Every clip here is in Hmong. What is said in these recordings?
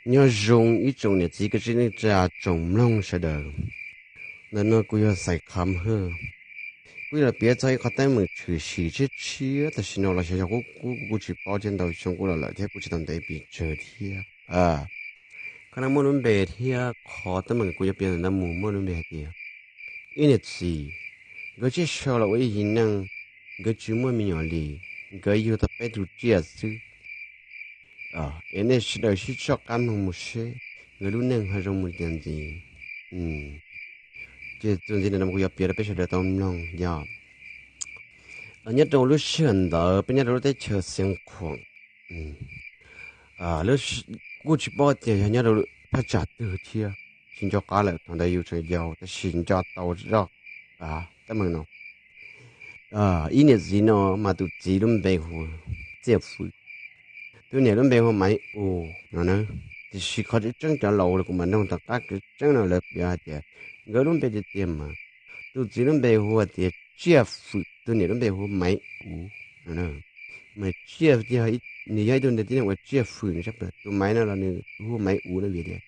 Nyob zoo ib tsoom niam txiv kwv tij neej tsa tsoom mloog sawv daws. Ntawm no kuv yog Xais Kham Hwj. Kuv yuav los piav txog ib qhov teeb meem tshwm sim tshiab tshiab tam sim no los xyov yog qub qub kuv kuj tsis paub thiab, ntau xyoo kuj los lawm thiab kuj tsis tau ntev pes tsawg thiab. Qhov no muaj lub npe thiab qhov teeb meem kuv yuav piav ntawm no mus muaj lub npe hais tias ib niam txiv, nkawd tsiaj sau los ua ib yig neej, nkawd tsis muaj me nyuam li, nkawd yug tau peb tug tsiaj xwb. Es nej sawv daws sib soj qab mloog mus seb nkawd lub neej ho zoo mus li cas ntxiv. Ces txuas ntxiv ntawm no kuv yuav piav rau peb sawv daws tau mloog yog nyob rau lub sij hawm ntawd peb nyob rau lub teb chaws Xeev Khuam, kuj tsis paub tias yog nyob rau thaj tsam twg thiab, tsis nco qab lawm, thaum ntawd yus tseem yau tab sis nco tau zoj teeb meem no. Ib niam txiv no mas tus txiv lub npe hu Txiaj Fwm, tus niam lub npe hu Maiv U no na. Tiam sis qhov tseeb tseeb cov laus los kuv mam nug tom qab kev tseeb no lawv piav hais tias nkawd lub npe tiag tiag mas tus txiv lub npe hu hais tias Tsiaj Fwm, tus niam lub npe hu Maiv U no. Mas Tsiaj, nws yog ib tug neeg tib neeg ua tsiaj fwm nws sab plaws, tus Maiv no los nws hu Maiv U no vim tias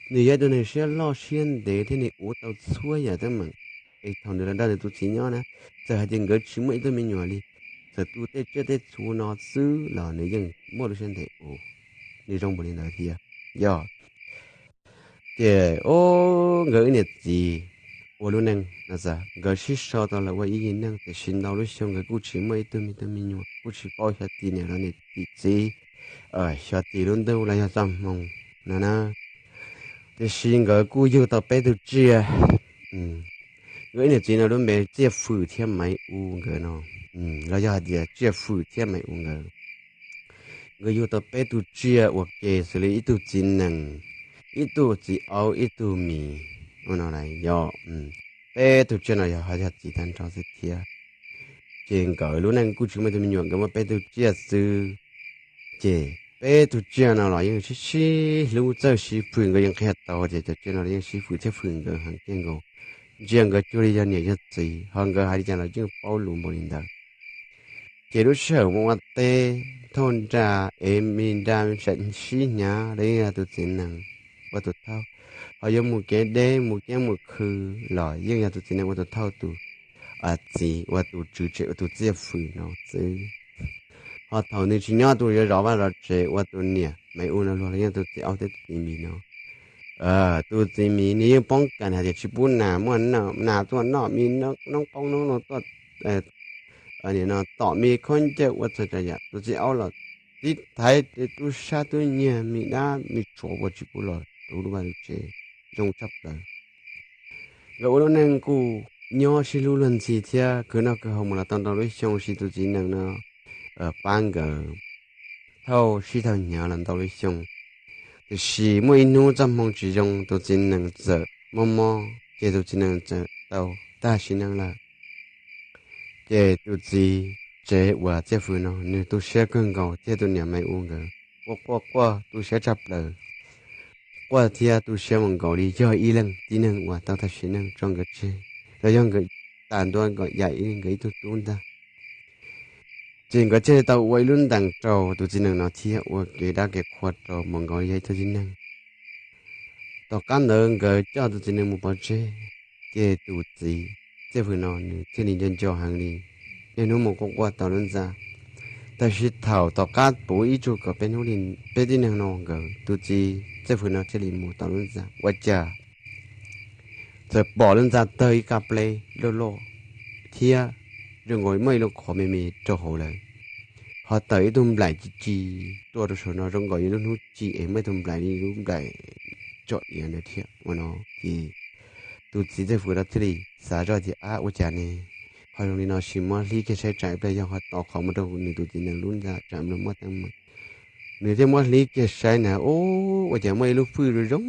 nws yog ib tug neeg siab loj siab ntev thiab nws ua tau txhua yam teeb meem. Es thaum nws los nrog nws tus txiv nyob na, txawm hais tias nkawd tsis muaj ib tug me nyuam li, txawm tu tej tsiaj tej txhu no xwb los nws yeej muaj lub siab ntev ua, nws zoo npaum li ntawd thiab. Yog ces o, nkawd ib niam txiv ua lub neej no, nkawd sib sau tau los ua ib yig neej, tiam sis ntau lub xyoo nkawd kuj tsis muaj ib tug me tug me nyuam, kuj tsis paub xyov tim niam los tim txiv, xyov tim lub ntuj los yog txoj hmoo no na. Tiam sis nkawd kuj yug tau peb tug tsiaj. Nkawd ib niam txiv no lub npe Txiaj Fwm thiab Maiv U nkawd no, los yog hais tias Tsiaj Fwm thiab Maiv U nkawd, nkawd yug tau peb tug tsiaj ua ke xws li ib tug txiv nees, ib tug txiv aub, ib tug mis. Ua no yog peb tug tsiaj no yog ho yog txiv tag nrho xwb thiab. Ces nkawd lub neej kuj tsis muaj ib tug me nyuam, nkawd muaj peb tug tsiaj xwb. Ces peb tug tsiaj no los yeej sib sib hlub txawj sib fwm, nkawd yeej qhia tau tias cov tsiaj no los yeej sib fwm thiab fwm nkawd heev kiag nkaus. Ntsia nkawd cuag li yog niam yog txiv, ho nkawd hais li cas los yeej paub lus npaum li ntawd. Ces lub sij hawm mus ua teb thauj nra es me nra sib hnyav los yeej yog tus txiv nees ua tus thauj, ho yuav mus kev deb mus kiab mus khw los yeej yog tus txiv nees ua tus thauj, tus txiv ua tus tswv tsev ua tus Txiaj Fwm no xwb. Ho thaum nws tsis nyob tus yuav zov vaj zov tsev ua tus niam Maiv U no luag los yeej tus txiv aub thiab tus txiv mis no. Tus txiv mis nws yeej poob kas hais tias tsis pub nas muaj nas tuaj noj, me noob qoob noob loo tuaj, nim no tom me khaub ncaws ua txhua tsav yam. Tus txiv aub los tib thaiv tub sab tub nyiag me dab me tshuav uas tsis pub los rau lub vaj lub tsev zoo tshaj plaws. Nkawd ua lub neej kuj nyob sib hlub luag ntxhi thiab khwv noj khwv haus mus los tau ntau lub xyoo, sis tus txiv nees no pab nkawd thauj sib thauj hnyav los ntau lub xyoo. Tiam sis muaj ib hnub txoj hmoo tsis zoo, tus txiv nees txawm mob mob ces tus txiv nees txawm tau tag sim neej lawm. Ces tus txiv tsev uas Txiaj Fwm no nws tu siab kawg nkaus thiab tus niam Maiv U nkawd quaj quaj quaj tu siab tshaj plaws, quaj thiab tu siab mus nkaus li yog ib leeg tib neeg uas tau tag sim neej tso nkawd tseg, los yog nkawd tas ntua kom yam li nkawd ib tug tub ntag. Ces nkawd thiaj li tau ua ib lub ntees rau tus txiv nees no thiab ua kev dab kev qhua rau mus nkaus li yog ib tug tib neeg. Tom qab ntawd nkawd coj tus txiv nees mus pov tseg, ces tus txiv Txiaj Fwm no nws thiaj li nco nco heev li, niaj hnub mus quaj quaj tau lub ntxa. Tab sis thaum tom qab puv ib tsug kom peb hnub li, peb tib neeg no nkawd tus txiv Txiaj Fwm no thiaj li mus tau lub ntxa ua cas txawm pom lub ntxa tawg ib kab pleb loj loj thiab zoo nkaus muaj ib lub qhov me me rau hauv lawm, ho tawm ib tug nplaim ci ci tuaj rau saum no zoo nkaus li lub hnub ci es muaj ib tug nplaim li lub nplaim tsom iav ntawd thiab ua no. Ces tus txiv Txiaj Fwm no thiaj li xav zoj tias ab ua cas ne, ho zoo li no sis muab hlib kiag saib tsam ib pliag yog ho tos qhov mus rau nws tus txiv nees lub ntxa tsam ib pliag muaj teeb meem. Nws thiaj muab hlib kiag saib na, ub ua cas muaj ib lub fwj zoo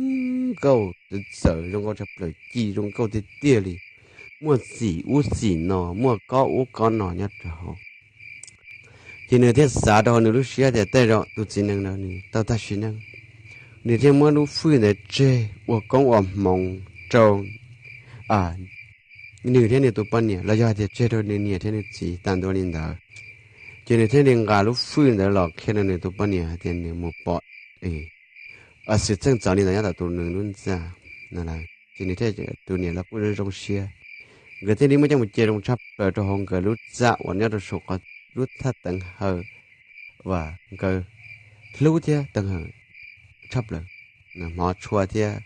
nkauj txawv txawv zoo nkauj tshaj plaws ci zoo nkauj tiag tiag li, muaj xim ub xim no muaj kob ub kob no nyob rau hauv. Ces nws thiaj xav rau hauv nws lub siab tias tej zaum tus txiv nees no nws tau tag sim neej. Nws thiaj muab lub fwj ntawd tseg ua koob ua hmoov rau nws thiab nws tus poj niam los yog hais tias tseg rau nws niam thiab nws txiv tas ntua li ntawd. Ces nws thiaj li nqa lub fwj ntawd los qhia rau nws tus poj niam hais tias nws mus pom es xwm txheej txawv li ntawd nyob tom tus nws lub ntxa no lawm, ces nws thiaj tus niam los kuj zoo zoo siab. Nkawd thiaj li muab coj mus cia zoo tshaj plaws rau hauv nkawd lub txaj uas nyob rau saum qhov lub thaj teev hawm uas nkawd hlub thiab teev hawm tshaj plaws, hmov tshua thiab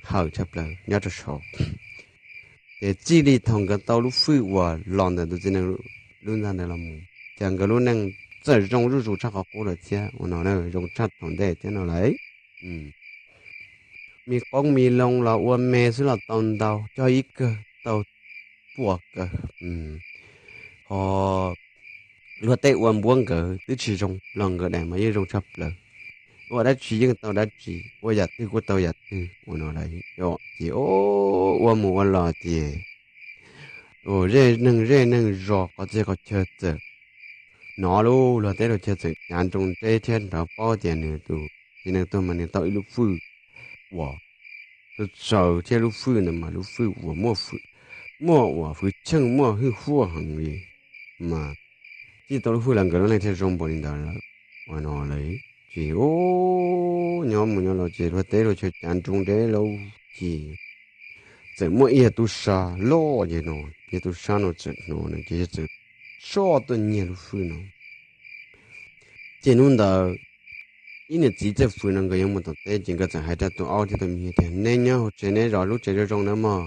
hawm tshaj plaws nyob rau saud. Ces txij li thaum nkawd tau lub fwj uas los ntawm tus txiv neej lub ntxa ntawd los mus, ces nkawd lub neej txawm zoo zuj zus tshaj qhov qub lawm thiab ua no na, zoo tshaj thaum ntej thiab no lawm. Me qoob me loo los ua me xwb los tau ntau, cog ib kawg tau pua kawg. Ho luag tej ua npuab nkawd twb tsis zoo los nkawd daim mas yeej zoo tshaj plaws. Ua dab tsi yeej tau dab tsi, ua yam twg kuj tau yam twg ua no lawm. Ces ua mus ua los ces zej neeg zej neeg zos qhov txhia qhov chaw txawm hnov lub luag teb luag chaw txawm cav nroo nteb thiab nrov paub tias nws tus txiv neej tuag mas nws tau ib lub fwj uas txawv txawv thiab lub fwj ntawd mas lub fwj uas muaj uas hwj chim muaj hwj huaj heev li, mas txij tau lub fwj los nkawd lub neej thiaj zoo npaum li ntawd lawm ua no lawm. Ces nyob mus nyob los ces luag teb luag chaw cav nroo nteb lauj, ces txawm muaj ib yawg tub sab loj ces no, yawg tub sab no txawm hnov no ces yawg txawm soj tuaj nyiag lub fwj no. Ces hnub ntawd ib niam txiv Txawj Fwm no nkawd yuav mus tom teb ces nkawd txawm hais rau tus aub thiab tus miv tias, neb nyob hauv tsev neb zov lub tsev zoo zoo nawb mog,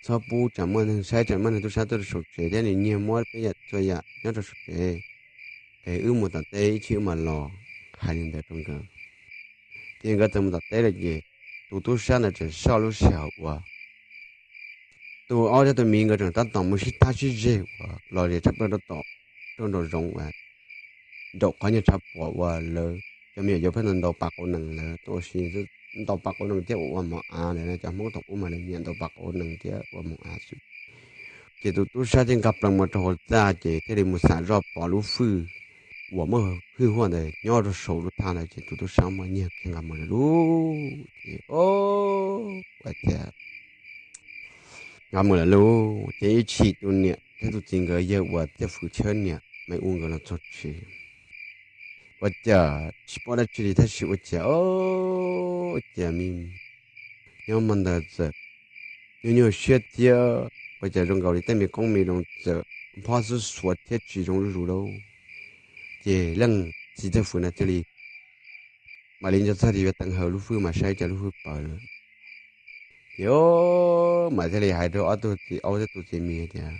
txhob pub tsam muaj neeg saib tsam muaj neeg tub sab tuaj rau saum tsev thiab nws nyiag muab peb yam txhua yam nyob rau saum tsev, es wb mus tom teb ib chim wb mam los. Hais li ntawd rau nkawd ces nkawd txawm mus tom teb lawm ces tus tub sab ntawd tseem soj lub sij hawm uas tus aub thiab tus miv nkawd tseem tab tom mus sib thab sib zeg uas los zem tshaj plaws rau tom rooj nraum zoov uas nraum qhov nyuag tshav puam uas lawv cov me nyuam yaus pheej ntaus ntaus pas qau nees, lawv tuaj ua si ntaus pas qau nees thiab ua ua mov av ntawd, cov Hmoob thaum ub mas lawv nyiam ntaus pas qau nees thiab ua mov av xwb. Ces tus tub sab thiaj nkag plaws mus rau hauv txaj ces thiaj li mus xam zoj pom lub fwj uas muaj hwj huaj ntawd nyob rau saum lub thaj ntawd ces tus tub sab muab nyiag kiag nqa mus lawm lauj. Ces ua cas nqa mus lawm lauj, ces ib chim tus niam thiab tus txiv nkawd yawg uas Txawj Fwm Tshawb niam Maiv U nkawd los txog tsev, ua cas tsis pom dab tsi li tab sis ua cas ua cas me nyob hmo ntawd txawm nyuaj nyuaj siab thiab ua cas zoo nkaus li tej me qoob me loo txawm nphob xub xuav thiab tsis zoo zuj zus lauj. Ces leej txiv Txawj Fwm no thiaj li mam li nco txog tias yuav teev hawm lub fwj mas saib cas lub fwj pawv lawm. Ces mas thiaj li hais rau ob tug txiv aub thiab tus txiv miv tias,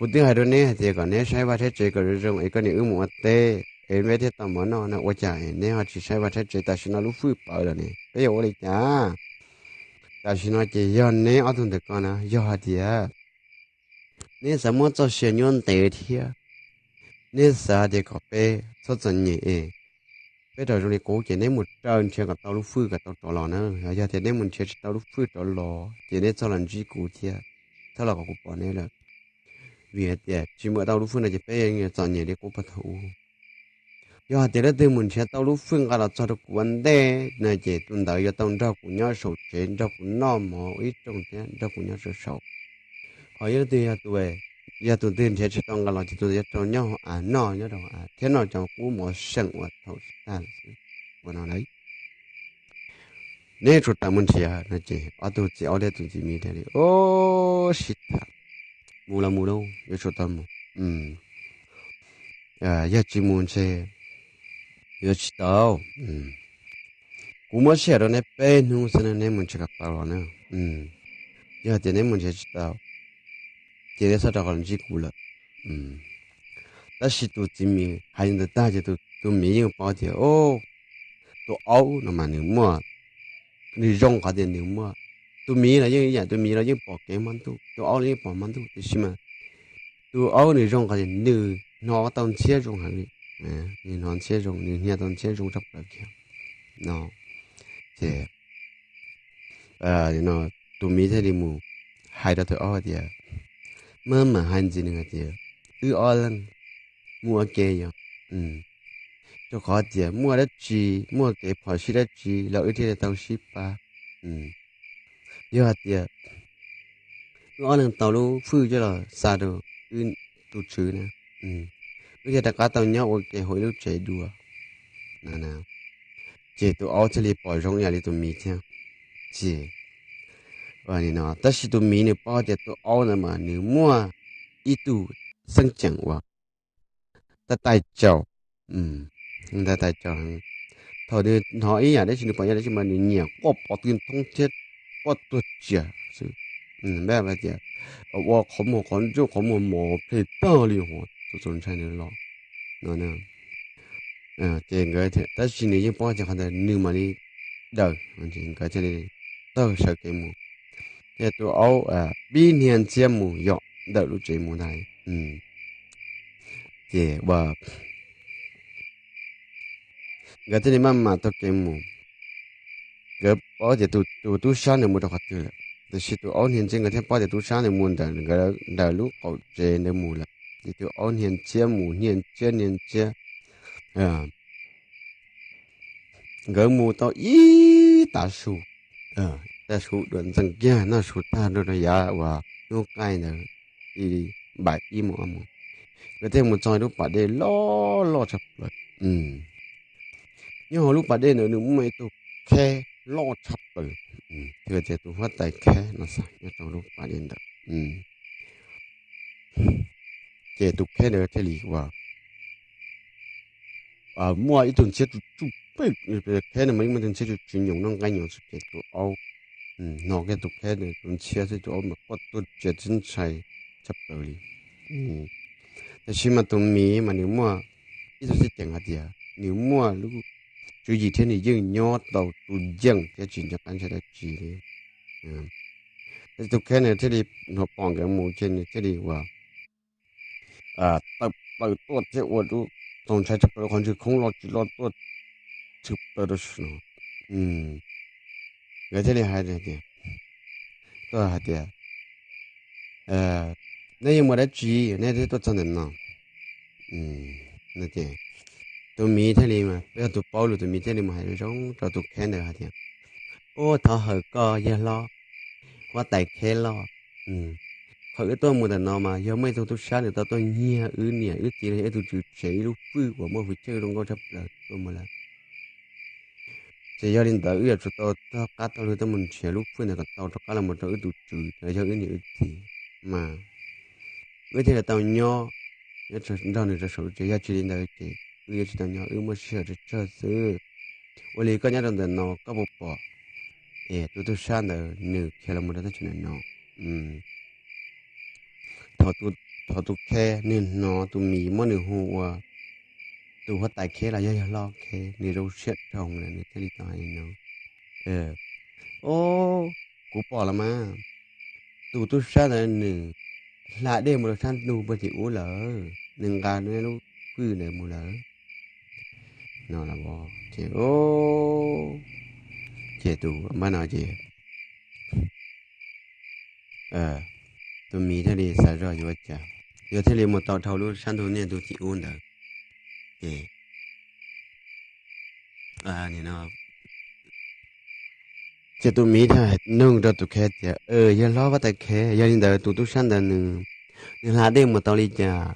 kuv twb hais rau neb hais tias kom neb saib vaj saib tsev kom zoo zoo es koj niam wb mus ua teb es peb thiaj tau mov noj no, ua cas es neb ho tsis saib vaj saib tsev? Tam sim no lub fwj pawv lawm ne, peb yuav ua li cas? Tam sim no ces yog neb ob tug ntawm ko na, yog hais tias neb xav muab txoj sia nyuaj ntev thiab neb xav tias kom peb txhob txom nyem es peb rau zoo li qub ces neb mus raws nrhiav kom tau lub fwj kom tau rov los na. Yog tias neb mus nrhiav tsis tau lub fwj rov los ces neb txhob los ntsib kuv thiab, txhob los kom kuv pom neb lawm. Vim hais tias tsis mus tau lub fwj no ces peb yuav txom nyem li qub puag thaum ub. Yog hais tias leej twg mus nrhiav tau lub fwj nqa los txog rau kuv ua ntej no ces tus ntawd yuav tau nrog kuv nyob saum tsev, nrog kuv noj mov ib rooj thiab nrog kuv nyob saum saum. Ho yog leej twg, yog tus twg nrhiav tsis tau nqa los ces tus ntawd yuav rau nyob hauv av noj, nyob rau hauv av thiab noj cov qub mov seem uas thaum tsis tag lawm xwb. Ua no lawm, neb tsum tawm mus nrhiav no ces ob tug txiv aub thiab tus txiv miv thiaj li, o, sib tham, mus los mus lauj, yuav tsum tau mus. Yog tsis mus ntshe yuav tsis tau. Kuv muab sij hawm rau neb peb hnub xwb na, neb mus nrhiav kom tau los na. Yog tias neb mus nrhiav tsis tau ces neb txhob rov qab los ntsib kuv lawm. Tab sis tus txiv miv hais li ntawd tag ces tus miv yeej paub tias, o, tus aub no mas nws muaj, nws zoo qhov tias nws muaj, tus miv los yeej ib yam, tus miv los yeej pom kev hmo ntuj, tus aub los yeej pom hmo ntuj, tiam sis mas tus aub nws zoo qhov tias nws hnov tau ntxhiab zoo heev li. Nws hnov ntxhiab zoo, nws hnia tau ntxhiab zoo tshaj plaws kiag no. Ces tus miv thiaj li mus hais rau tus aub tias, maj mam hais ntxiv nws hais tias, wb ob leeg mus ua ke yog, rau qhov tias muaj dab tsi, muaj kev phom sij dab tsi los wb thiaj li tau sib pab. Yog hais tias wb ob leeg tau lub fwj coj los xa rau wb tus tswv na, wb thiaj rov qab tau nyob ua ke hauv ib lub tsev dua. Ces tus aub thiaj li pom zoo ib yam li tus miv thiab. Ces ua li no, tab sis tus miv nws paub tias tus aub ntawd mas nws muaj ib tug xeeb ceem uas tab tais caus, tab tais caus heev. Thaum nws hnov ib yam dab tsi, nws pom ib yam dab tsi mas nws nyiam quaj pov tw thoob thiab quaj tuag tsias xwb. Tias ua qhov muag qhov ntsuj qhov muag mos plhe tag li, tus txaus ntshai nws los no. Ces nkawd, tab sis nws yeej paub tias qhov ntawd nws mam li daws, nkawd thiaj li taug sawv kev mus. Ces tus aub pib hnia ntxhiab mus yom ntawm lub tsev mus ntag. Ces ua nkawd thiaj li maj mam taug kev mus. Nkawd paub tias tus tub sab ntawd mus rau qhov twg lawm, tiam sis tus aub hnia ntxhiab nkawd thiaj paub tias tub sab ntawd mus ntawm nkawd, ntawm lub qaum tsev ntawd mus lawm. Ces tus aub hnia ntxhiab mus hnia ntxhiab hnia ntxhiab, nkawd mus tau ib tav su, tav su dua ntxees kiag noj su tag rau rau yav uas hnub qaij ntawd, npaim ib moos ob moos, nkawd thiaj mus txog lub pas dej loj loj tshaj plaws. Nyob hauv lub pas dej ntawd nws muaj ib tug kheb loj tshaj plaws, thiaj tias tus huab tais kheb no xav nyob rau lub pas dej ntawd. Ces tus kheb ntawd thiaj li ua muaj ib tug ntxhiab tsuj tsuj pem, kheb no mas yeej muaj tus ntxhiab tsuj tsuj nyoos noj nqaij nyoos xwb ces tus aub hnov kiag tus kheb tus ntxhiab xwb tus aub mas quaj tuag tsias txheeb ntshai tshaj plaws li. Tab sis mas tus miv mas nws muaj ib tug xwb ceem hais tias nws muaj lub tswv yim thiab nws yeej nyob tau tus yeej thiab tsis nco qab ntshai dab tsi li. Tus kheb nws thiaj li hnov pom nkawd mus ces nws thiaj li ua tawm plaws tuaj thiab ua lub txaus ntshai tshaj plaws lub qhov ntswg khoob loj tsis loj tuaj tshwm plaws rau saum no. Nkawd thiaj li hais tias, tuaj hais tias, nej yuav mus dab tsi nej thiaj tuaj txog ntawm no? Tus miv thiaj li, peb yog tus paub lus, tus miv thiaj li mus hais zoo rau tus kheb ntawd hais tias, ub, thov hawm koj yawg hlob huab tais kheb loj. Qhov wb tuaj mus ntawm no mas yog muaj ib tug tub sab nws tau tuaj nyiag wb niam wb txiv los yog ib tug tswv tsev ib lub fwj uas muaj hwj chim zoo nkauj tshaj plaws tuaj mus lawm. Ces yog li ntawd wb yuav tsum tau taug qab taug lug tuaj mus nrhiav lub fwj ntawd kom tau rov qab los mus rau wb tus tswv los yog wb niam wb txiv mas wb thiaj li tau nyob, nyob nrog nws rau saum lub tsev, yog tsis li ntawd ces wb yuav tsis tau nyob, wb muaj sij hawm tsawg tsawg xwb. Ua li koj nyob rau ntawm no koj puas pom es tus tub sab ntawd nws khiav los mus rau teb chaws ntawm no? Thaum tus kheb nws hnov tus miv muab nws hu ua tus huab tais kheb los yog yawg hlob kheb, nws zoo siab dhau lawm nws thiaj li tau hais li no, o, kuv pom los mas, tus tub sab ntawd nws hla dej mus rau sab ntug puag tim ub lawm, nws nqa neb lub fwj ntawd mus lawm no. Ces, ces tus, no ces tus miv thiaj li xav zog yuav ua cas, yuav thiaj li mus tau dhau lub sab ntug niaj ntug tim ub ntawd. Ces ces tus miv thiaj nug rau tus kheb tias, yawg hlob huab tais kheb, yog li ntawd tus tub sab ntawd nws, nws hla dej mus tau li cas?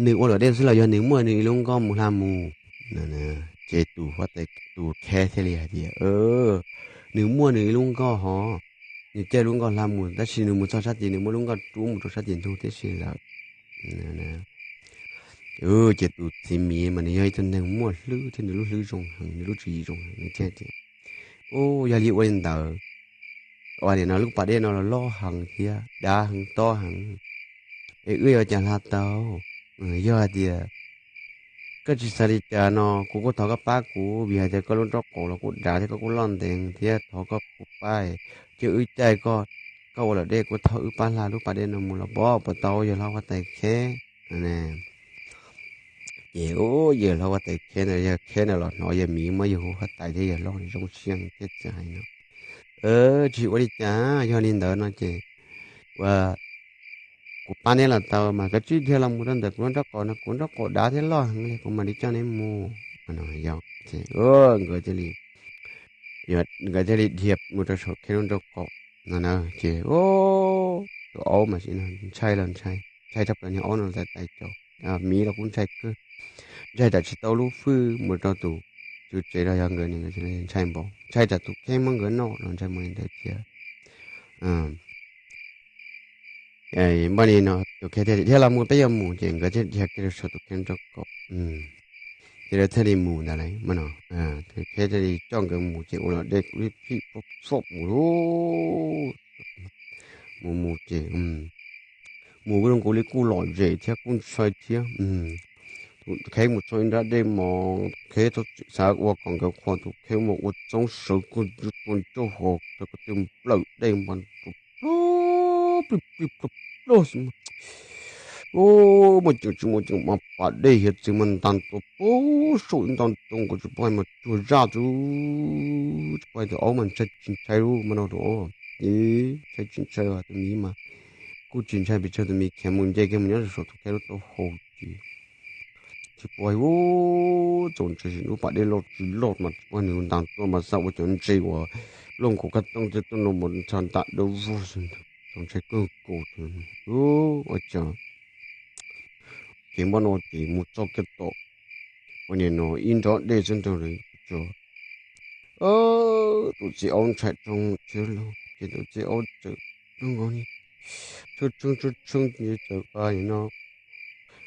Nws ua luam dej xwb los yog nws muaj nws ib lub nkoj mus hla mus? Ces tus, tus kheb thiaj li hais tias, nws muaj nws ib lub nkoj hov, nws caij lub nkoj hla mus tab sis nws mus txog sab tid nws muab lub nkoj rub mus rau sab tim ntug tib si lawm. Ces tus txiv miv mas nws yog ib tug neeg muaj hlwb thiab nws lub hlwb zoo heev, nws lub tswv yim zoo heev, nws thiaj tias, u, yog li ua li ntawd, ua li no lub pas dej no los loj heev thiab dav heev tob heev, es wb yuav ua cas hla tau? Yog hais tias koj tsis xav li cas no kuv kuj thov koj pab kuv, vim hais tias koj lub nraub qaum los kuj dav thiab koj kuj loj ntev thiab, thov koj kuj pab, cia wb caij koj, koj ua luam dej kuv thauj wb pab hla lub pas dej no mus los puas tau yawg hlob huab tais kheb? Ces yawg hlob huab tais kheb ntawd, yawg kheb ntawd los hnov yawg miv muab yawg hu huab tais thiab yawg hlob zoo siab thiab txawm hais no, tsis ua li cas, yog li ntawd no ces ua kuv pab neb los tau mas koj tsij dhia los mus rau ntawm kuv lub nraub qaum no, kuv nraub qaum dav thiab loj heev li, kuv mam li coj neb mus. Yog ces nkawd thiaj li, nkawd thiaj li dhia mus rau saum kheb lub nraub qaum no na. Ces tus aub mas ntshai los ntshai, ntshai tshaj plaws, niag aub no tais tais caus, miv los kuj ntshai kawg, ntshai tsam tsis tau lub fwj mus rau tus tswv tsev los yog nkawd ntshai npaum, ntshai tsam tus kheb muab nkawd noj los ntshai mus li ntawd thiab. Npaj li no tus kheb thiaj li, thiab los mus peb yuav mus, ces nkawd thiaj dhia kiag rau saum tus kheb nraub qaum, ces lawv thiaj li mus ntawd lawm no. Tus kheb thiaj li coj nkawd mus ces ua los dej kuj li phij poj poj mus lauj. Mus mus ces mus kuj zoo nkaus li kuj lom zem thiab kuj ntshai thiab. Tus kheb mus txog ib nrab dej mos, tus kheb xav ua kom nkawd qhuas, tus kheb mas ua txoob sawv kawg tua ncauj hos rau ko tw nplawm dej mas plob plig plig plob plob xwb. Muaj ceem tsis muaj ceem mas pas dej hiav txwv mas ntas tua pem saum ib nta roob, kuv tsis paub hais mas cuag zaj xwb. Tsis paub hais tus aub mas ntshai tsis ntshai lauj, mas no tus aub ces ntshai tsis ntshai, tus miv mas kuj tsis ntshai pes tsawg, tus miv khiav mus nce kiag mus nyob rau saum tus kheb lub taub hau ces tsis paub hais, txaus ntshai, lub pas dej loj tsis loj mas tsis paub hais nws ntas tuaj mas xav ua cov ntses uas loj nkaus kab tooj thiab tuaj no mas ntsha ntam dawb vog, txaus ntshai kawg nkaus. Ua cas ces npaj no ces mus txog kiag tom ua nim no ib nrab dej xwb nrog lawv tso. Tus txiv aub ntshai dhau thiab lauj, ces tus txiv aub txawm zoo nkaus li tshee tshee tshee tshee ces txawm no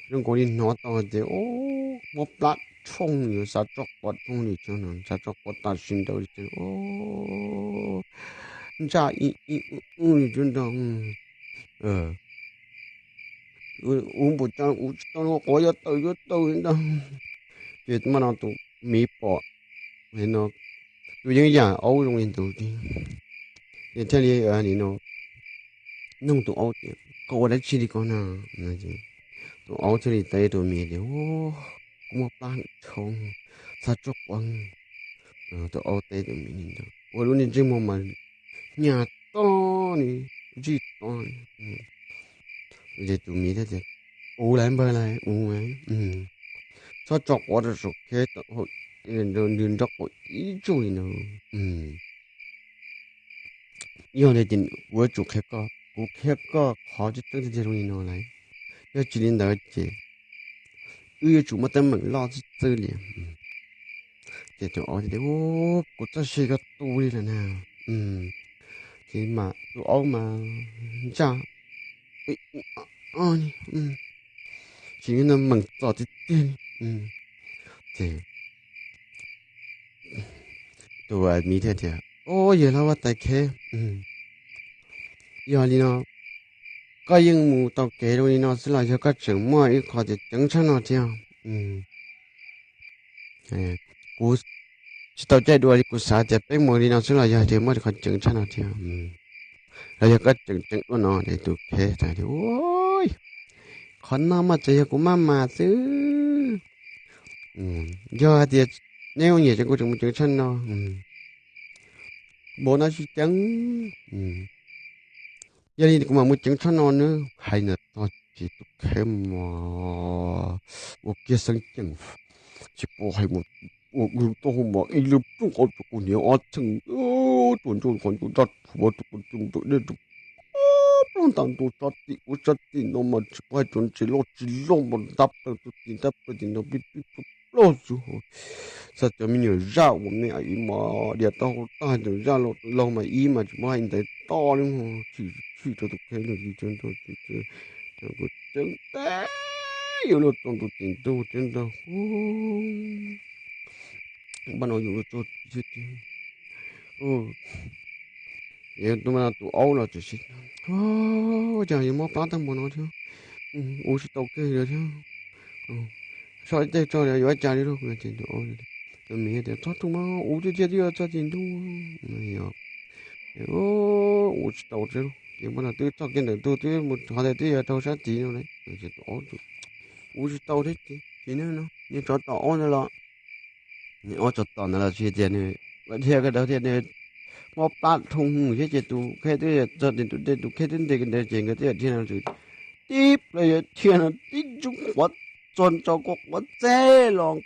zoo nkaus li hnov tau hais tias mob plab dhau, yuav xav tso quav dhau li, xav tso quav tam sim ntawd li ces ntsaj ib ib ub ub li cov nrog ub npaum cas ua tsis tau li, quav yuav tawm yuav tawm li ntag. Ces npaj no tus miv pom no tus yeeb yam aub zoo li ntawd ces thiaj li nim no nug tus aub tias koj ua dab tsi li ko na? Tus aub thiaj li teb tus miv tias kuv mob plab heev dhau, xav tso quav. Tus aub teb tus miv li ntawd ua lub niag ntsej muag mas hnyav to li, ntsij to li. Ces tus miv thiaj tias ua lawm npawg lawm, ua txhob tso quav rau saum kheb tom hauv, nws nrog quav ib zaug li no. Yog li ces kuv yuav tsum qhia koj, kuv qhia koj qhov tseeb tseeb tiag tiag zoo li no lawm. Yog tsis li ntawd ces wb yuav tsum muaj teeb meem loj txwj txwj li. Ces tus aub tias kuv txoj sia koj tu li lawm na. Ces mas tus aub mas ntsaj tsis meem txom tiag tiag li. Ces tus miv thiaj tias, o, yawg hlob huab tais kheb, yog li no koj yeej mus tau kev zoo li no xwb los yog koj tseem muaj ib qho ceev tshaj no thiab? Kuv tsis tau caij dua li, kuv xav tias peb mus li no xwb los yog tias muaj qhov ceev tshaj no thiab, los yog koj tseem ceev dua no? Ces tus kheb tias, qhov no mas tsuas yog kuv maj mam xwb. Yog hais tias neb ua nyiam ces kuv tseem mus ceev tshaj no. Npaum no tsis ceev. Yog li kuv mam mus ceev tshaj no nawb. Hais ntawd tag ces tus kheb mas ua kiag xeeb ceem, tsis paub hais, ua lub taub hau mas ib lub plooj qhov rau kuv niam ob txheej, tuam ncauj qhov ncauj raj thuav rau kuv tus ntawm dej rau plaub nta ntuj sab tim ub sab tim no mas tsis paub hais cov ntses loj tsis loj mas ntab plaws rau tim ntab plaws tim no pib pib plaws xwb. Xav cov me nyuam zaj uas me ib mas dias taub hau tag cov zaj laug mas ib mas tsis paub hais ntawd toj li, chim chim rau tus kheb lawm. Kuv ceev teb yuav luag txog ntua tim ntuj thiab ntag. Npaj no yuav luag txog thiab tiag. Tus aub los tseem sib, cas yuav mob plab tag npaum no thiab, ua tsis tau kiag li thiab. Soj ib teg tso yuav ua cas li lauj? Tus miv tias txhob tu mas, ua tiag tiag twb yuav txog tim ntuj. Ua tsis tau thiab, ces npaj no twb txog kiag ntawm ntug twb mus qhov ntawd twb yuav rau sab tid no lawm. Ua tsis tau thiab ces, ces no, niag tsov tom aub ntawd los, niag aub tsov tom ntawd los tsis tias nws dhia kiag ntawd tias nws mob plab dhau thiab ces tus kheb twb txog tim ntug dej, tus kheb twb ntes kiag ntawd ces nkawd twb dhia no, tib plaws yuav dhia no tib ntsub quav txog ntso kuj quav txeb los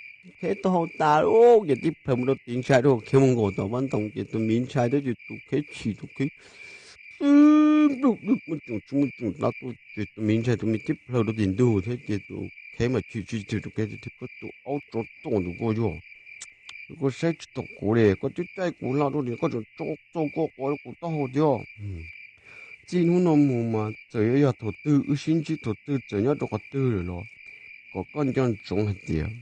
kheb taub hau tas lawm ces tib plaws mus rau tid ntshai rau khiav mus nkaum tom vaj ntoo ces tus miv ntshai thiab ces tus kheb chim tus kheb txwb nplug dwb muaj tseem tsis muaj tseem plab tuaj ces tus miv ntshai tus miv tib plaws rau tim ntug thiab ces tus kheb mas chim tsis chim tus kheb tias koj tus aub tsov tom ntawm koj yog koj saib tsis taus kuv li, koj twb caij kuv hlo rau li, koj tseem tso txo kua quav rau kuv taub hau thiab. Txij hnub no mus mas txawm yuav yog thaum twg wb sib ntsib thaum twg txawm nyob rau qhov twg lawm los kom koj nco ntsoov hais tias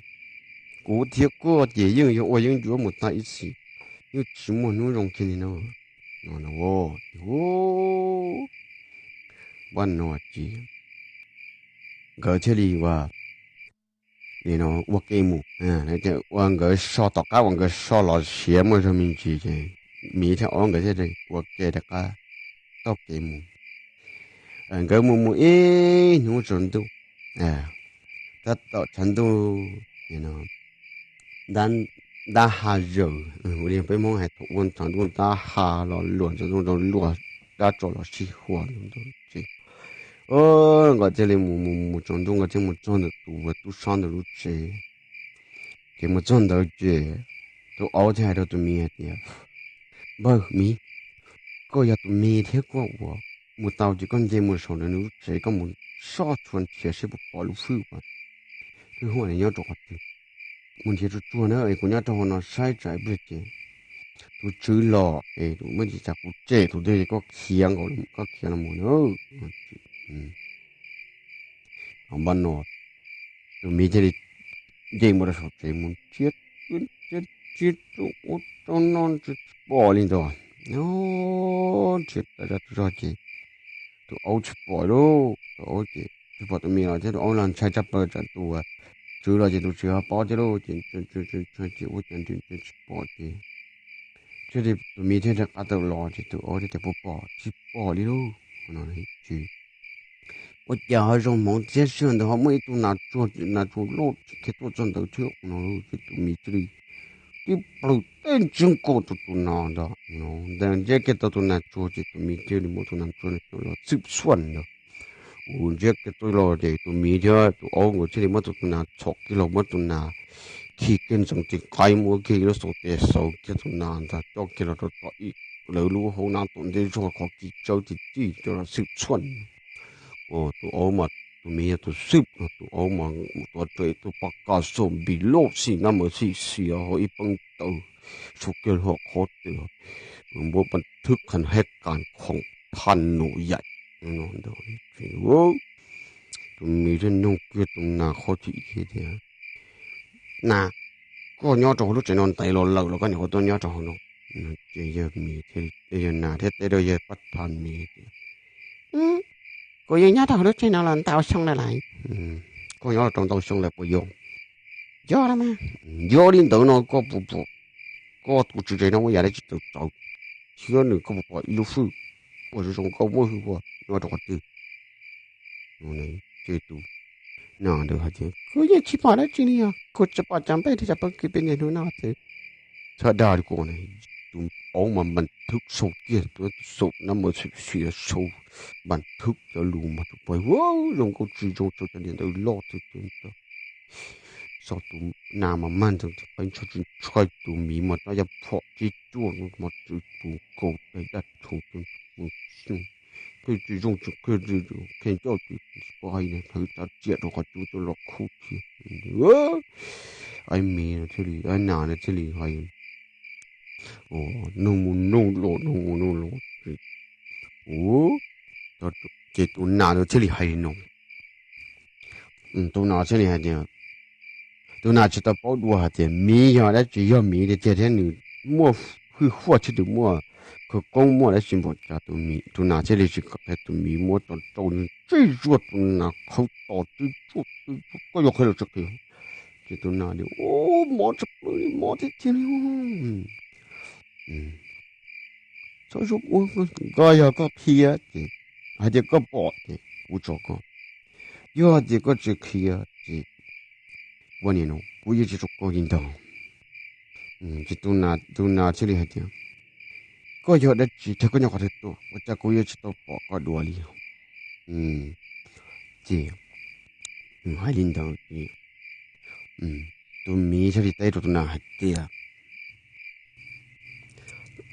kuv thiab koj ces yeej yuav ua yeeb ncuab mus tag ib txhis, yeej tsis muaj hnub zoo kiag li no. No no, ua, ua no ces nkawd thiaj li ua, ua ke mus, ua nkawd so tom qab uas nkawd so los siav muaj zog me ntsis ces Miv thiab Aub nkawd thiaj li ua ke rov qab taug kev mus. Nkawd mus mus ib hnub tsaus ntuj, tab tom tshav ntuj ntab ha zawm, ua li peb Hmoob hais thaum ua tsaus ntuj ntab ha los luas tsaus ntuj rau luas, dab tso los sib hua ces nkawd thiaj li mus mus mus tsaus ntuj nkawd thiaj mus txog ntawm tus tub sab ntawd lub tsev. Ces mus txog ntawd ces tus Aub thiaj hais rau tus Miv hais tias, Npawg Miv, koj yog tus me thiab koj ua mus tau ces koj nce mus saum ntawd nws lub tsev, koj mus soj tshua nrhiav seb puas pom lub fwj uas twb huaj nyob rau qhov twg. Mus nrhiav tsuag tsuag na es kuv nyob rau hauv no saib tsam ib pliag ces tus tswv los es muaj ntsis tsam kuv tsem tus twg ces koj khiav nkaus, koj khiav los mus na. Npaj no tus Miv thiaj li nce mus rau saum tsev mus nrhiav, nrhiav, nrhiav rau ub rau no tsis pom li ntawd. Nrhiav tas zog ces tus Aub tsis pom lauj, tus Aub ces tsis pom tus Miv los thiab tus Aub los ntshai tshaj plaws tsam tus tswv los ces tus tswv ho paub thiab lauj ces ces ua cas nrhiav tsis pom ces thiaj li tus Miv thiaj rov qab tawm los ces tus Aub thiaj tias, Puas pom? Tsis pom li lauj. Ces ua cas ho zoo hmoov thiab sij hawm ntawd ho muaj ib tug nas tsuag, nas tsuag loj khiav tuaj txog ntawd thiab no ces tus Miv thiaj li tib plaws teb ntsiag nkaus tus tus nas ntawd, nta ntsiab kiag tau tus nas tsuag ces tus Miv thiaj li muab tus nas tsuag los xwb xuaj ntawd. Ua ntsiab kiag tau los ces tus Miv thiab tus Aub nkawd thiaj li muab tus tus nas txhom kiag los muab tus nas khi kiag ntxeev tes qaib muab kiag ib lub xaus tes xauv kiag tus nas ntag coj kiag los rau tom ib lawv lub hauv na tom ntej zog qhov kis tsawb tij tij coj los xwb xuaj. Tus Aub mas tus Miv yog tus xwb, tus Aub mas mus tuav rawv tus paj kas xom npis loj xim nab mawv xim xiav hauv ib peeb taw, tshuav kiag hlo qhov tias npuab pas thwb qha hab kas khoom thaj num yaim no ntag. Tus Miv thiaj nug kiag tus nas qhov thib ib tias, Nas, koj nyob rau hauv lub tsev no ntev los lawm los koj nyuam qhuav tuaj nyob rau hauv no? Ces yawg Miv thiaj, yawg nas thiaj teb rau yawg paj thas Miv tias, Kuv yeej nyob rau hauv lub tsev no los ntau xyoo lawm lauj. Koj nyob los rau ntau xyoo lawm puas yog? Yog los mas. Yog li ntawd no koj puas pom koj tus tswv tsev no muaj yam dab tsi txawv txawv thiab nws, koj puas pom ib lub fwj uas zoo zoo nkauj muaj hwj huam nyob rau qhov twg? Ces tus nas ntawd hais tias, Kuv yeej tsis pom dab tsi li os, kuv tsuas pom cov nplej thiab cov pob kws pem niag hnub no xwb. Txhob dag li ko, tus Aub mas npas thwb sau kiag tus xaum nab mawv xim xiav sau npas thwb cov lus mas tus pais ua zoo nkauj tsis zoo rau cov niam ntawd loj twg twg ntawd. Txog tus nas mas mag ntxeev tes qaib ntshai tsis ntshai, tus Miv mas rab yaj phom tib cuaj mas txwv tus nkaus tes daj rhuv tus mus xyoo, khe tsis zoo tsis khe, khe ncauj ces tsis paub hais nws hawv tsav riam rau qhov cub coj los khub thiab. Aib Miv thiaj li, aib nas no thiaj li hais, nug mus nug los nug mus nug los, ces tus nas ntawd thiaj li hais li no, tus nas thiaj li hais tias, tus nas tsis tau paub dua hais tias Miv yog dab tsi, yog Miv tiag tiag thiab nws muaj hwj huaj thiab nws muaj khawv koob muaj dab tsi npaum cas tus Miv, tus nas thiaj li tsis kam qhia tus Miv muab tso rau nws tsij zuaj tus nas khawb tos twb tsuaj twb tsuaj, koj yuav qhia los tsis qhia? Ces tus nas tias, Mob tshaj plaws li, mob tiag tiag li. Txhob ua, koj yog koj qhia ces hais tias koj pom ces kuv tso koj, yog hais tias koj tsis qhia ces ua nim no kuv yeej tsis tso koj li ntag. Ces tus nas thiaj li hais tias, Koj yog dab tsi thiab koj nyob qhov twg tuaj, ua cas kuv yuav tsis tau pom koj dua li? Ces nws hais li ntawd ces tus Miv thiaj li teb rau tus nas hais tias,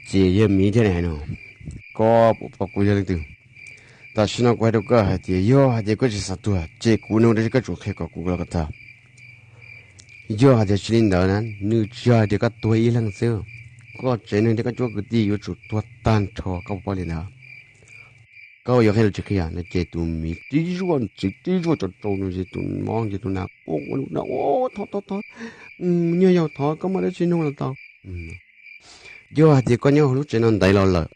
ces yawg Miv thiaj li hais no, Koj puas paub kuv yog leej twg? Tam sim no kuv hais rau koj hais tias yog hais tias koj tsis xav tuag ces kuv nug dab tsi koj tsuas qhia kom kuv los kom tag. Yog hais tias tsis li ntawd na, nws tsis yog hais tias koj tuag ib leeg xwb, koj tsev neeg thiab koj cuab kwv tij yuav tsum tuag tag nrho, koj puas paub li ntawd? Koj yuav qhia los tsis qhia no? Ces tus miv tib zuaj ntxiv tib zuaj tso rau nws, ces tus mob ces tus nas ua ua ua thov thov thov, nyob yau thov koj muaj dab tsi nug los tau. Yog hais tias koj nyob hauv lub tsev no ntev los lawm,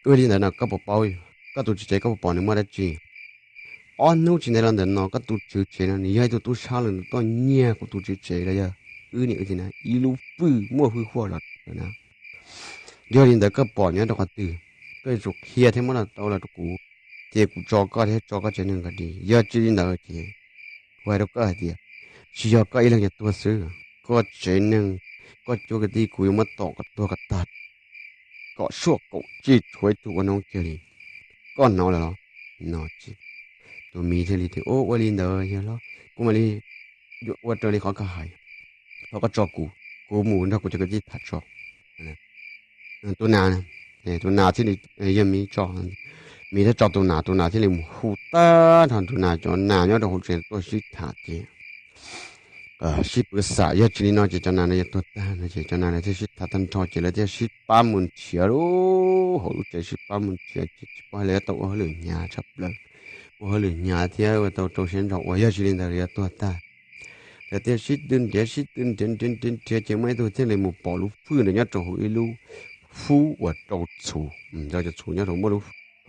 ua li ntawd no koj puas paub, koj tus tswv tsev koj puas pom nws muaj dab tsi? Ob hnub tsis ntev los ntawm no koj tus tswv tsev no nws yog ib tug tub sab los nws tuaj nyiag kuv tus tswv tsev los yog wb niam wb txiv na ib lub fwj muaj hwj huaj los na. Yog li ntawd koj pom nyob rau qhov twg, koj yuav tsum qhia thiab muab los tau los rau kuv, ces kuv tso koj thiab tso koj tsev neeg kom dim. Yog tsis li ntawd ces kuv hais rau koj hais tias tsis yog koj ib leeg yuav tuag xwb, koj tsev neeg, koj cuab kwv tij kuv yuav muab tom kom tuag kom tag, kom suaj kaum tsij tshuav ib tug ua noob kiag li. Koj hnov lawm los? No ces tus miv thiaj li tias, Ua li ntawd yog los kuv mam li ua raws li qhov koj hais, thov koj tso kuv, kuv mus nrog kuv cov kwv tij tham tso. Tus nas, tus nas thiaj li, yog miv tso, miv thiaj tso tus nas, tus nas thiaj li mus hu tag nrho tus nas cov nas nyob rau hauv tsev tuaj sib tham ces sib pw xam, yog tsis li no ces cov nas no yuav tuag tag no ces cov nas no thiaj sib tham tag nrho ces lawv thiaj sib pab mus nrhiav lub hauv lub tsev, sib pab mus nrhiav ces tsis paub lawv yuav tau ua hauj lwm hnyav tshaj plaws, ua hauj lwm hnyav thiab ua tau rau siab ntso uas yog tsis li ntawd lawv yuav tuag tag. Lawv thiaj sib tw nrhiav sib tw nrhiav nrhiav nrhiav nrhiav ces muaj ib tug thiaj li mus pom lub fwj ntawd nyob rau hauv ib lub hub uas rau txhuv, rau cov txhuv nyob rau muaj lub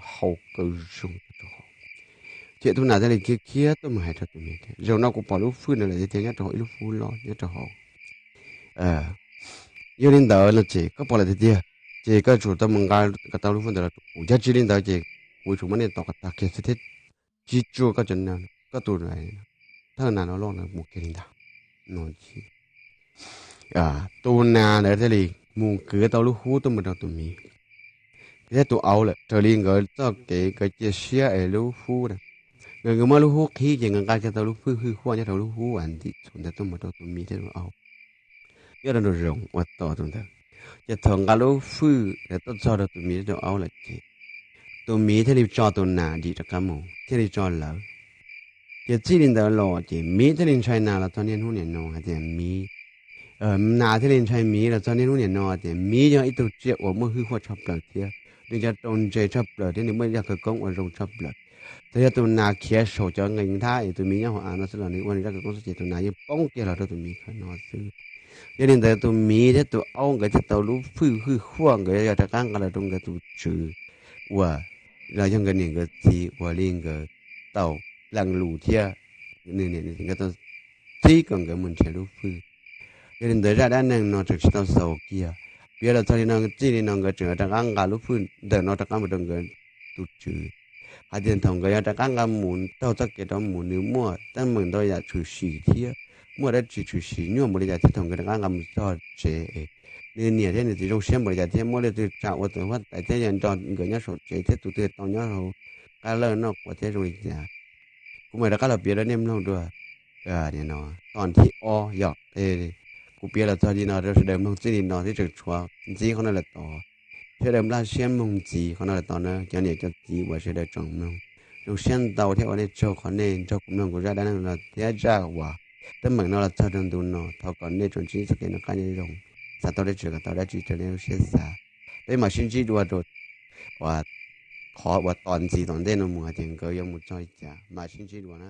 hau kaw zoo rau hauv. Ces tus nas thiaj li khiav khiav tuaj mus hais rau tus miv tias, Zaum no kuv pom lub fwj ntawd lawm tiag tiag nyob rau hauv ib lub hub loj nyob rau hauv. Yog li ntawd no ces koj pom lawm tiag tiag, ces koj yuav tsum tau mus nqa kom tau lub fwj ntawd los rau kuv, yog tsis li ntawd ces kuv yuav tsum muab nej tom kom tag kiag xwb thiab tsis tso koj cov, koj tus thawj nas no loj no mus kiag li ntag. No tus nas ntawd thiaj li mus kwv tau lub hub tuaj mus rau tus miv thiab tus aub lawm. Raws li nkawd txoj kev nkawd cia siab es lub hub na, nkawd, nkawd muab lub hub qhib ces nkawd nqa kiag tau lub fwj hwj huaj nyob rau lub hub uas ntim txhuv ntawd tuaj mus rau tus miv thiab tus aub nyob rau nraum zoov uas tos tus ntawd. Ces thaum nqa lub fwj ntawd tuaj txog rau tus miv thiab tus aub lawm ces tus miv thiaj li tso tus nas dim rov qab mus thiaj li tso lawv. Ces txij li ntawd los ces miv thiaj li ntshai nas los txog niaj hnub niam no hais tias miv, nas thiaj li ntshai miv los txog niaj hnub niam no tias miv yog ib tug tsiaj uas muaj hwj huaj tshaj plaws thiab nws cov rau ntse tshaj plaws thiab nws muaj yog khawv koob uas zoo tshaj plaws. Txawm yog tus nas khiav saum cov nqes nthab es tus miv nyob hauv av no xwb los nws ua nws zaj khawv koob xwb ces tus nas yeej poob kiag los rau tus miv qhov no xwb. Yog li ntawd tus miv thiab tus aub nkawd thiaj tau lub fwj hwj huaj nkawd yog rov qab nqa los rau nkawd tus tswv uas los yog nkawd niam nkawd txiv uas li nkawd tau lees lus thiab nkawd tau txib kom nkawd mus nrhiav lub fwj. Yog li ntawd zaj dab neeg no tseem tsis tau xaus kiag, piav los txog li no txij li no nkawd tseem rov qab nqa lub fwj ntawm no rov qab mus rau nkawd tus tswv hais tias thaum nkawd yuav rov qab nqa mus taug txoj kev rov mus nws muaj teeb meem ntau yam tshwm sim thiab muaj dab tsi tshwm sim nyuaj npaum li cas thiab thaum nkawd rov qab nqa mus txog tsev nws niam thiab nws txiv zoo siab npaum li cas thiab muaj leej twg tsa ua tus huab tais thiab yog nrog nkawd nyob saum tsev thiab tus twg tau nyob hauv qab lawj noj quav thiab zoo li cas. Kuv mam rov qab los piav rau nej mloog dua. Tom thib ob yog, kuv piav los txog li no rau sawv daws mloog txij li no thiab tseem tshuav ntxiv qhov no lawm tod. Sawv daws npaj siab mloog ntxiv qhov no lawm tod na cov niam cov txiv uas sawv daws tseem mloog. Zoo siab ntau thiab ua nej tsaug qhov nej nrog kuv mloog kuv zaj dab neeg no thiab zaj uas teeb meem no los txog rau ntu no. Thov kom nej tsuas ntsib txoj kev noj qab nyob zoo, xav tau dab tsi kom tau dab tsi raws nej lub siab xav. Peb mam sib ntsib dua rau uas qhov uas tom ntxiv tom ntej no mus hais tias nkawd yuav mus txog li cas mam sib ntsib dua na.